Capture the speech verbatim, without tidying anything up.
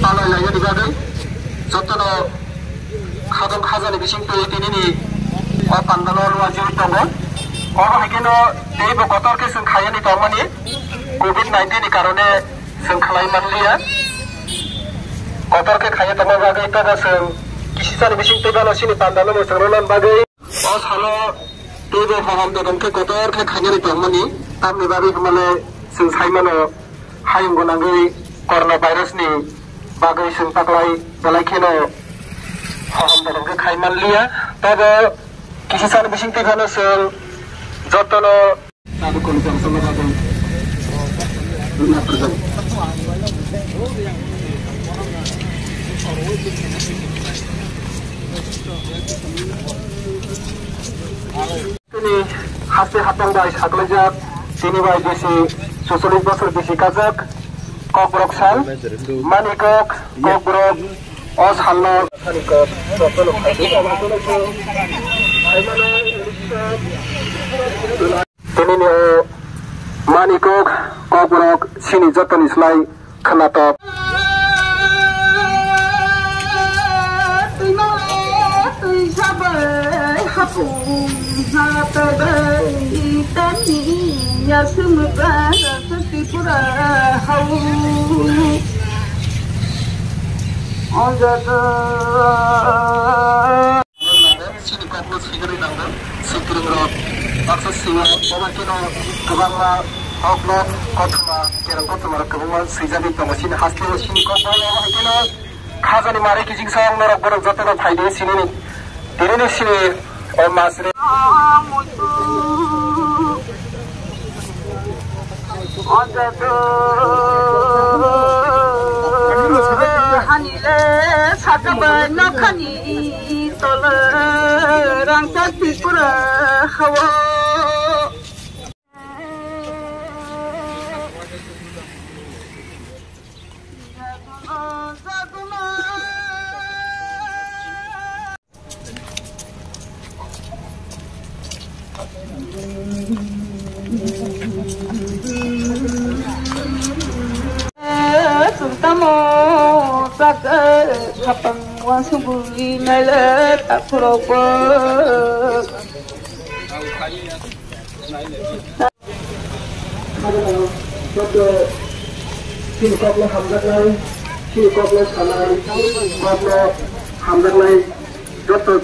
Alai lainani bagwi jotono khajam khajani bising twi tinini o pandalo luajiwi tongo. Obo hai kheno teibo kotor khe chwng khaiyani tongmani covid nineteen ni karone chwng khlai manliya. Kotor khe khaiya tongma bagwi tobo chwng kisisani bising twi bano chini pandalo mwchang rwna bagwi. O salo teibo hohom todom khe kotor khe khainani tongmani, tamni bagwi hwnmale chwng sai mano, hayung gwnangwi corona virus ni bagwi chwng taklai belai kheno hohom todom khe khai manliya. Tobo kisa sal bising twi phano chwng jotono Tini haste hapang bai saklaijak, tini bai bisi sucholish bosor bisi kajak, Kokborok sal, Manikok, Kokborok, o salno. Tinini o Manikok, Kokborok, sini jotoni slai khwnatok. Chini kokno swigwi nango, swkringrok baksa swio, obo kheno kwbangma kokno kothoma, kerong kothomarok kwbangma swijagwi tongo. Chini hasteo chini kok bai obo hai kheno khajani mari kiching song norok borok jotono phaidi sinini, tinini sini o masre. Hani le saka bai nokhani tole rangchak Tripura hawo. Chwng tamo chak, khapang uansugwi naile takhurokbo. Joto chini kokno hamjaknai, chini kokno sanai, kokno hamjaknai, joto.